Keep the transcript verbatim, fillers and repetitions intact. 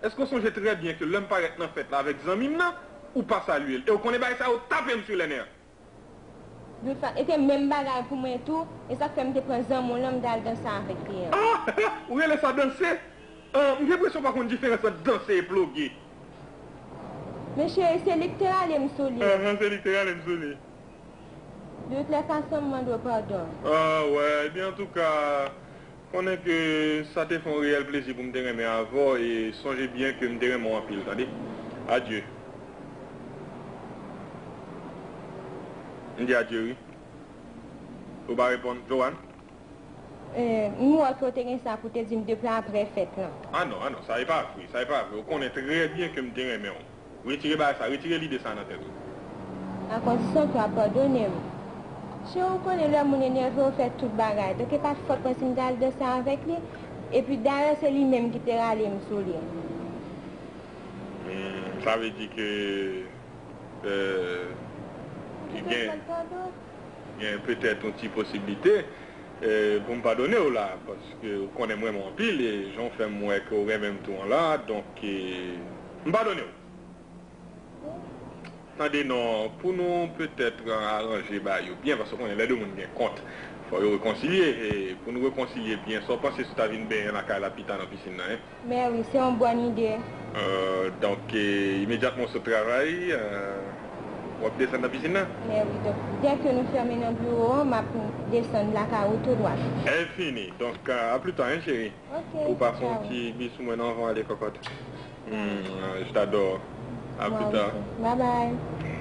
Èske w sonje trè byen ke lè m parèt nan fèt la avèk zanmi m nan, ou pa salye l? E w konnen bagay sa yo tape m sou lè nè. Dout fwa, e te menm bagay pou mwen tou, e sa k fè m te pran zanmi w lan m t al danse avèk li an. Ah! Ou rele sa danse? Ah, m gen enpresyon w pa konn diferans ant danse e ploge. Men cheri, se li k te rale m sou li. Ahan, se li k te rale m sou li. De tout lè fason, m mande w padon. Ah, wè, ebyen, antouka, konnen ke sa te fè yon reyèl plezi pou m te renmen avè w, e sonje byen ke m te renmen w anpil, tande. Adye. M di adye, wi. Ou pa reponn, Joanne? Eh, m wè ke w te gen sa pou te di m depi apre fèt lan. Ah non, ah non, sa e pa vre, sa e pa vre. Ou konnen trè byen ke m te renmen w. Retire bagay sa, retire lide sa nan tèt ou. A kondisyon ke w ap padone m. Cheri, ou konnen lè moun enève, w fè tout bagay. Donk, e pa t fòt mwen si m t al danse avèk li. Epi, dayè, se li menm ki te rale m sou li. Hmm, sa vle di ke, euh, gen, gen petèt yon ti posiblite, euh, pou m padone w la, paske ou konnen m renmen w anpil, e jan w fè m wè ke w renmen m tou an la, donk, euh, m padone w. Tande non, pou nou petèt aranje bagay yo byen, paske w konnen lè de moun gen kont, fò yo rekonsilye, e pou nou rekonsilye byen, sa w panse si w ta vin benyen lakay la pita nan pisin nan, en? Men wi, se yon bòn ide. Euh, donk, e, imedyatman w sot travay, euh, w ap desann nan pisin nan? Men wi, donk, dèke nou fèmen nan biwo an, m ap desann lakay ou tou dwat. Enfini. Donk, euh, a pli ta, en, cheri. Ok, Ou pase yon tchao. Ti bis sou mwen nan avan w ale, kòkòt. Hmm, euh, je t'adore. A pli ta. Bye bye.